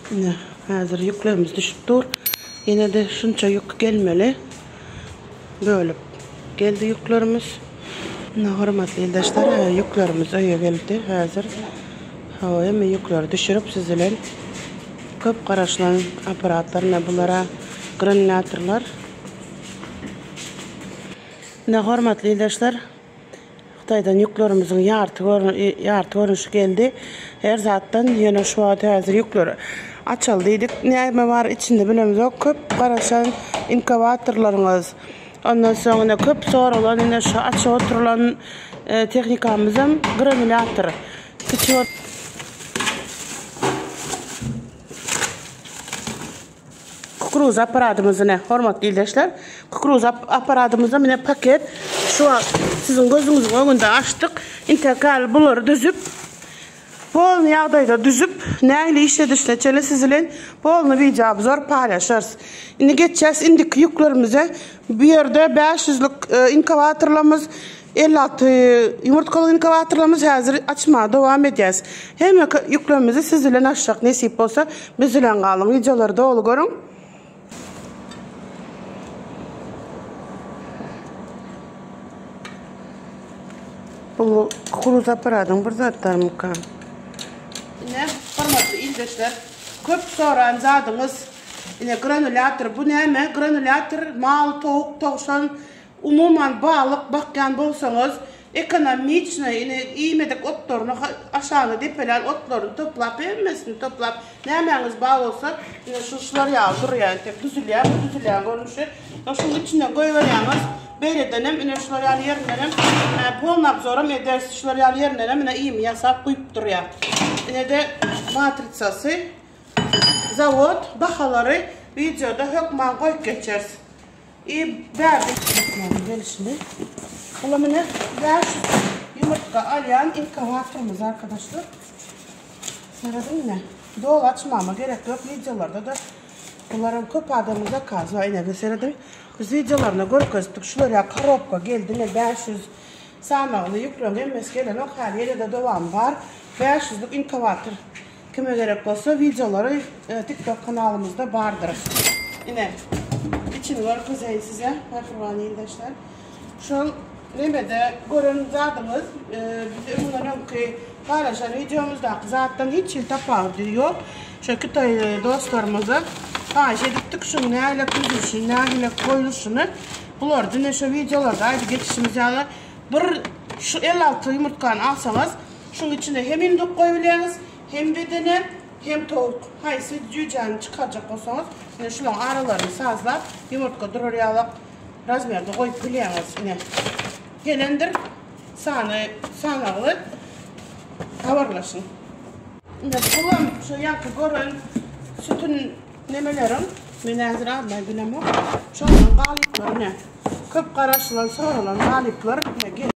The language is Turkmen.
Ine, häzir ýüklerimiz düşüp dur. Ýene-de şunça ýük gelmeli. Bölüp geldi ýüklerimiz. Ine, hormatly ildeşler, ýüklerimiz öýe geldi. Häzir hawa, hemme ýükleri düşürip siz bilen köp garaşylan apparatlar, ine bulara granulatorlar. Ine, hormatly ildeşler, Hytaýdan ýüklerimiziň ýarty ýarty görnüşi geldi. Her zatdan ýöne şu wagt häzir ýükleri açaly diýdik. Näme bar içinde bilemzok. Köp garaşan inkubatorlaryňyz. Ondan soň ine köp soralan ine şu açyp oturylan e, tehnikamyzam granulyator. Kiçi Kukuruz apparadymyz ine, hormatly ildeşler. Kukuruz apparadymyzda mine paket. Şu wagt siziň gözüňiziň öňünde açdyk. Intekal bulary düzüp, polny ýagdaýda düzüp, nähili işledişine çenli siz bilen polny wideo obzor paýlaşarys. Indi geçýäs indiki ýüklerimize. Bu ýerde 500-lük e, inkubatorlarymyz 56 ýumurtgalyk inkubatorlarymyz häzir açmaga dowam edýäs. Hemme ýüklerimizi siz bilen açjak nesip bolsa biz bilen galyň wideolary doly görüň. Bu kukuruz apparadyň bir zatlarymyka? Ine, hormatly ildeşler, köp soran zadyňyz, ine granulyator, bu näme? Granulyator mal, towuk, towşan, Umuman balyk bakýan bolsaňyz ekonomiçnyý ine iýmedik otlaryny aşagyna depelän otlaryny toplap hemmesini toplap nämäňiz bar bolsa ine şu şular ýaly durýar entek düzülýär bu düzülýän görnüşi şuň içinden goýberýäňiz beýledenem ine şular ýaly ýerindenem polny obzoram ederis şular ýaly ýerindenem ine iými ýasap guýup durýar inede matrisasy zawod bahalary wideoda hökman goýup geçeris. I bärde ýumurtganyň gelişini. Bulam ine 500 ýumurtga alýan inkubatorymyz arkadaşlar. Serediň ine. Doly açmama gerek ýok wideolarda-da bularam köp adamyň zakazy bar ine serediň. Biz wideolarynda görkezdik. Şular ýa korobka geldi ine 500 sanagly ýükleriň hemmesi gelenok. Häli ýene-de dowamy bar. 500-lük inkubator. Kime gerek bolsa wideolary TikTok kanalymyzda bardyr. Ine içini görkezeýin size mähriban ildeşler. Şol nemede gören zadyňyz bizi öňden öňki paýlaşan wideomyzdaky zatdan hiç hili tapawudy ýok. Şo kitaý dostlarymyza haýyş edipdik şuň nähili düzülişini, nähili goýluşyny. Bular diňe şo wideolarda aýdyp geçişimiz ýaly bir şu 56 ýumurtgany alsaňyz Şuň içine hem induk goýubilýäňiz, hem bedene, hem towuk. Haýsy jüýjäni çykarjak bolsaňyz, ine şulaň aralaryny sazlap, ýumurtga durar ýalak razmerde goýup bilýäňiz. Ine, gelendir. Sany sanagly habarlaşyň. Ine, bulam şu ýaňky gören sütün nemeleriň, men häzir adyny bilemok, şondan galyplar ine. Köp garaşylan, soralan galyplar ine.